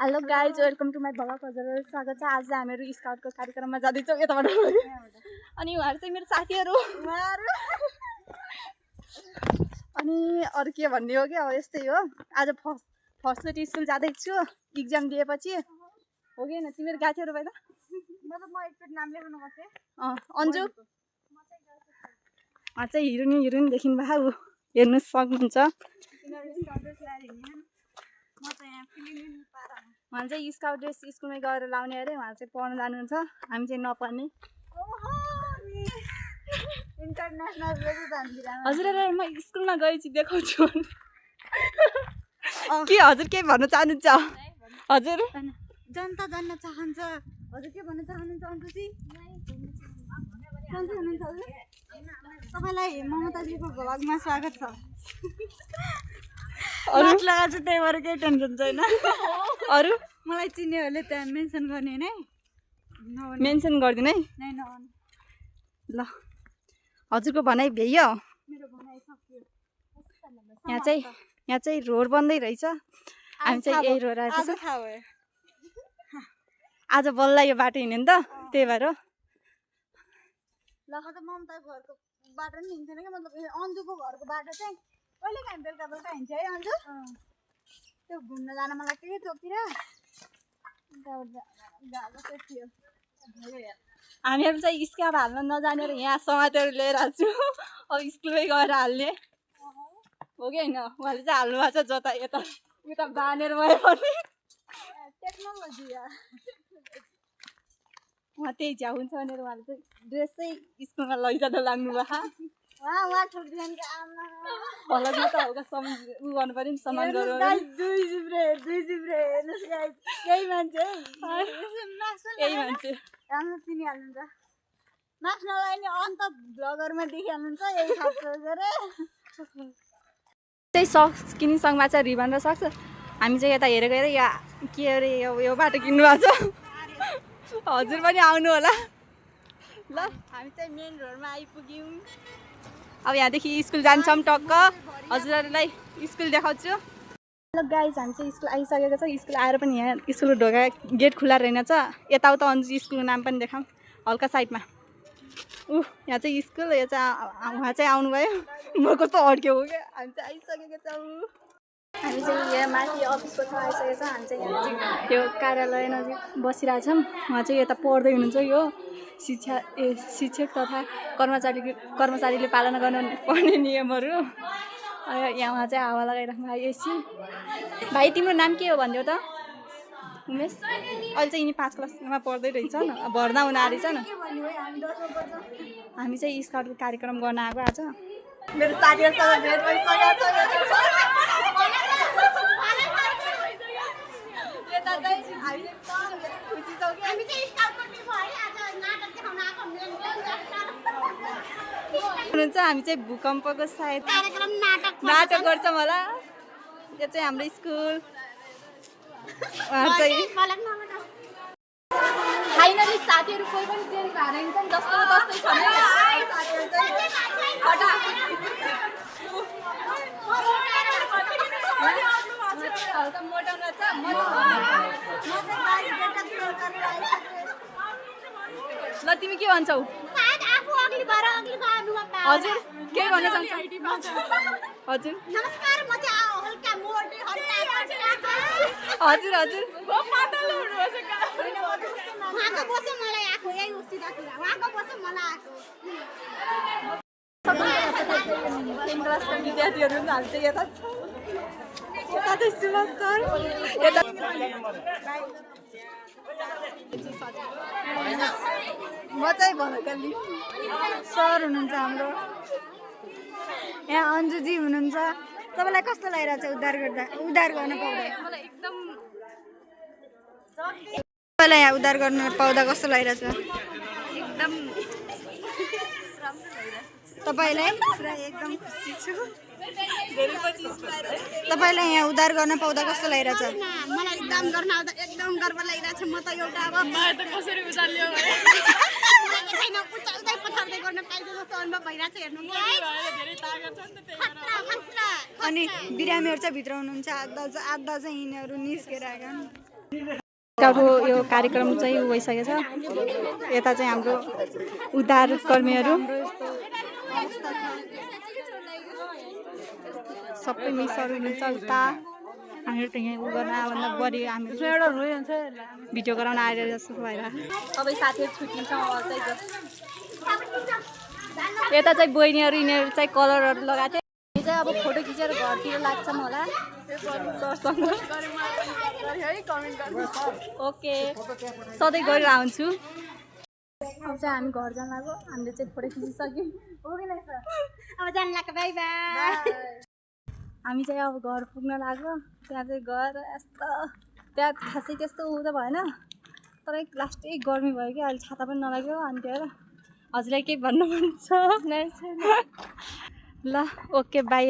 Hello guys, welcome to my vlog. हजुरहरू स्वागत छ। आज हामीहरू स्काउटको कार्यक्रममा जाँदैछौँ यताबाट। अनि उहाँहरू चाहिँ मेरो साथीहरू। अनि अरू के भन्ने हो कि अब यस्तै हो। आज फर्स्टचोटि स्कुल जाँदैछु इक्जाम दिएपछि। हो कि होइन? तिमीहरू गएको थियौ पहिला? मतलब म एकचोटि नाम लेखाउनु गएको थिएँ। अन्जु चाहिँ हिरोइन देखिनु भएको, हेर्नु सक्नुहुन्छ। उहाँ चाहिँ स्काउट ड्रेस स्कुलमै गएर लाउने अरे। उहाँ चाहिँ पढ्न जानुहुन्छ, हामी चाहिँ नपढ्ने। हजुरहरू म स्कुलमा गएपछि देखाउँछु के हजुर के भन्न चाहनुहुन्छ? हजुर जनता जान्न चाहन्छ। हजुर के भन्न चाहनुहुन्छ अन्जुजी? तपाईँलाई ममताजीको भ्लगमा स्वागत छ। मास्क लगाएको छु त्यही भएर केही टेन्सन छैन। अरू मलाई चिन्नेहरूले त्यहाँ मेन्सन गर्ने नै मेन्सन गरिदिनु है। ल हजुरको भनाइ भ्याइयो। यहाँ चाहिँ रोड बन्दै रहेछ। हामी चाहिँ यही रोड आएको छ। आज बल्ल यो बाटो हिँड्यो नि त, त्यही भएर। ल ममताको घरको बाटो नि हिँड्थेन क्या, मतलब अन्जुको घरको बाटो चाहिँ कहिले काहीँ बेलुका हिँड्थ्यो है अन्जु। त्यो घुम्न जान मलाई के चोकतिर थियो। हामीहरू चाहिँ स्क्याप हाल्न नजानेर यहाँ समातेर लिएर छु। अब स्कुलमै गएर हाल्ने हो कि होइन? उहाँले चाहिँ हाल्नु भएको छ जता यता उता बाँधेर भए पनि। टेक्नोलोजी उहाँ त्यही झ्याउ हुन्छ भनेर उहाँले चाहिँ ड्रेस चाहिँ स्कुलमा लैजाँदा लाग्नु भएको। उहाँ ठोकिदिनु कि आमा अलग्गै त हल्का उ गर्नु पऱ्यो नि, सम्मान गर्नु। दुई जिब्रे हेर्नुहोस् गाइस, यही मान्छे यही मान्छे राम्रो चिनिहाल्नुहुन्छ। मास्क नलाउने अन्त भ्लगरमा देखिहाल्नुहुन्छ। यही खास गरे त्यही सक्स किन्ने सङ्घमा चाहिँ रिबन र सक्स। हामी चाहिँ यता हेरेको हेरेर या के अरे यो बाटो किन्नु भएको छ। हजुर पनि आउनु होला। ल हामी चाहिँ मेन रोडमा आइपुग्यौँ। अब यहाँदेखि स्कुल जान्छौँ टक्क। हजुरहरूलाई स्कुल देखाउँछु। हेलो गाइज, हामी चाहिँ स्कुल आइसकेको छ। स्कुल आएर पनि यहाँ स्कुलको ढोका गेट खुला रहेनछ। यताउता अन्जु स्कुलको नाम पनि देखाऊँ हल्का साइडमा। यहाँ चाहिँ स्कुल, यो चाहिँ उहाँ चाहिँ आउनुभयो। म कस्तो अड्क्यो हो क्या। हामी चाहिँ आइसकेको छौँ। हामी चाहिँ यहाँ माथि अफिसको ठाउँ आइसकेको छ। हामी चाहिँ यहाँ यो कार्यालय नजिक बसिरहेछौँ। उहाँ चाहिँ यता पढ्दै हुनुहुन्छ। यो शिक्षक तथा कर्मचारीले पालना गर्नुपर्ने नियमहरू। यहाँ उहाँ चाहिँ हावा लगाइराख्नु भयो। एसी भाइ तिम्रो नाम के हो भनिदेऊ त? उमेश। अहिले चाहिँ यिनी 5 क्लासमा पढ्दै रहेछन्, भर्ना हुन आएछन्। हामी चाहिँ स्काउटको कार्यक्रम गर्न आएको आज। मेरो साथीहरूसँग भेट भइसकेको हुनुहुन्छ। हामी चाहिँ भूकम्पको सायद नाटक गर्छौँ होला। यो चाहिँ हाम्रो स्कुल। फाइनली साथीहरू कोही पनि चेन्ज भएर हिँड्छन्, जस्तो तस्तै छ नि। हल्का मोटाउनु छ। ल तिमी के भन्छौ? हजुर के भन्न चाहन्छ? हजुर हजुर हजुर क्लासका विद्यार्थीहरू पनि हाल्छ। यता चाहिँ सुभाष सर, यता म चाहिँ भनकाली सर हुनुहुन्छ हाम्रो। यहाँ अन्जुजी हुनुहुन्छ। तपाईँलाई कस्तो लागिरहेको छ उद्धार गर्न पाउँदा? तपाईँलाई यहाँ उद्धार गर्न पाउँदा कस्तो लागिरहेछ? एकदम तपाईँलाई एकदम खुसी छु। तपाईँलाई यहाँ उद्धार गर्न पाउँदा कस्तो लागिरहेछ? मलाई एकदम गर्न आउँदा एकदम गर्व लागिरहेछ। म त एउटा अब कसरी उचाल्यो छैन, उचाल्दै पछाड्दै गर्न पाइन्छ जस्तो अनुभव भइरहेछ। हेर्नु अनि बिरामीहरू चाहिँ भित्र हुनुहुन्छ, आधा चाहिँ यिनीहरू निस्केर आएका। अब यो कार्यक्रम चाहिँ उ भइसकेको छ। यता चाहिँ हाम्रो उद्धार कर्मीहरू सबै मिसहरू हुनुहुन्छ उता। हामीहरू त यहाँ उ गर्न आएभन्दा बढी हामी भिडियो गराउन आएर जस्तो भएर सबै साथीहरू छुट्टिन्छ। यता चाहिँ बहिनीहरू यिनीहरू चाहिँ कलरहरू लगाएको थियो। यो चाहिँ अब फोटो खिचेर घरतिर लाग्छन् होला सरसँग। ओके सधैँ गरेर आउँछु। अब चाहिँ हामी घर जान लाग्यो। हामीले चाहिँ फोटो खिचिसक्यौँ। हो कि नहीं सर? अब जान लाग्यो, बाई बाई। हामी चाहिँ अब घर पुग्न लाग्यो। त्यहाँ चाहिँ गएर यस्तो त्यहाँ खासै त्यस्तो उ त भएन, तर लास्टै गर्मी भयो कि अहिले छाता पनि नलाग्यो। अनि त्यहाँ हजुरलाई केही भन्नु मन छ? ल ओके बाई।